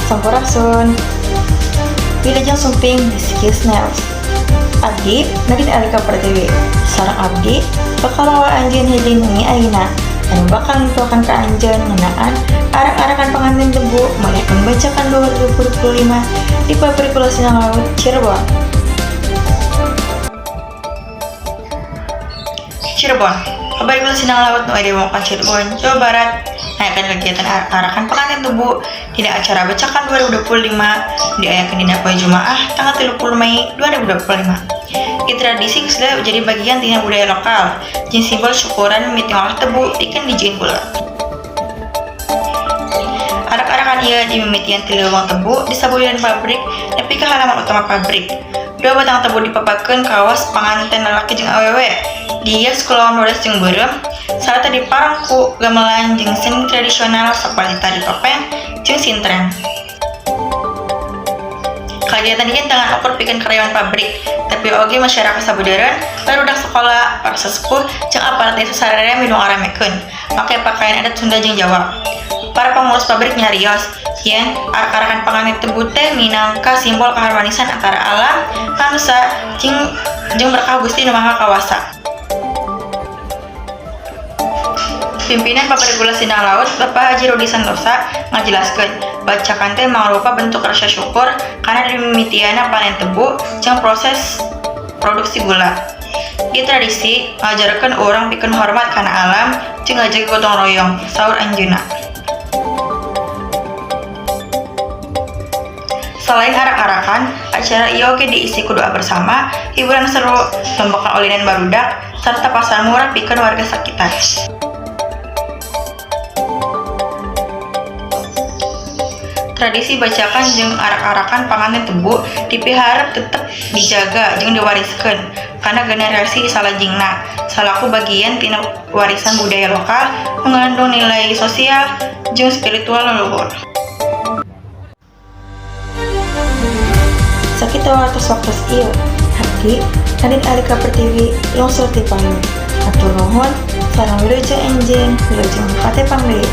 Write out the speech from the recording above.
Sampurasun. Wilujeng sumping di Skills News. Abdi Nadine Alika Pertiwi. Sareng abdi bakal mawa anjeun healing wengi ayeuna anu bakal nginfokan ka anjeun ngeunaan arak-arakan panganten tebu malihan bacakan 2025 di Pabrik Gula Sindang Laut, Cirebon. Cirebon. Pabrik Gula Sindang Laut nu aya di wewengkon Cirebon, Jawa Barat, ngayakeun kegiatan arak-arakan panganten tebu dina acara Bacakan 2025 diayakeun dina poe Jumaah tanggal 30 Mei 2025. Ieu tradisi geus jadi bagian tina budaya lokal jeung simbol syukuran mimiti ngolah tebu pikeun dijieun gula. Arak-arakan ieu dimimitian ti leuweung tebu di sabulian pabrik nepi ka halaman utama pabrik. Dua batang tebu dipapakeun kawas panganten lalaki jeung awewe, dihias ku lawang bodas jeung beureum, sarta dipareng ku gamelan jeung seni tradisional saperti tari topeng jeung sintren. Kagiatan ieu teu ngan ukur pikeun karyawan pabrik, tapi oge masyarakat sabudeureun, barudak sakola, para sesepuh, jeung aparat desa sararea milu ngaramekeun, make pakaian adat Sunda jeung Jawa. Para pangurus pabrik nyarios yen arak-arakan panganten tebu teh minangka simbol keharmonisan antara alam, manusa, jeung berkah Gusti Nu Maha Kawasa. Pimpinan Pabrik Gula Sindang Laut, Bapak Haji Rudi Santosa, ngajelaskeun, bacakan teh mangrupa bentuk rasa syukur kana dimimitianna panen tebu jeung proses produksi gula. Ieu tradisi ngajarkeun urang pikeun hormat kana alam jeung ngajaga gotong royong, saur anjeunna. Selain arak-arakan, acara ieu oge diisi ku doa bersama, hiburan seru, lomba kaulinan barudak, sarta pasar murah pikeun warga sakitar. Tradisi bacakan jeung arak-arakan panganten tebu dipiharep tetep dijaga jeung diwariskeun kana generasi salajengna salaku bagian tina warisan budaya lokal nu ngandung nilai sosial jeung spiritual nu luhur. Sakitu watos waktos ieu. Abdi Nadine Alika Pertiwi lungsur ti payun. Hatur nuhun, sareng wilujeng enjing, wilujeng patepang deui.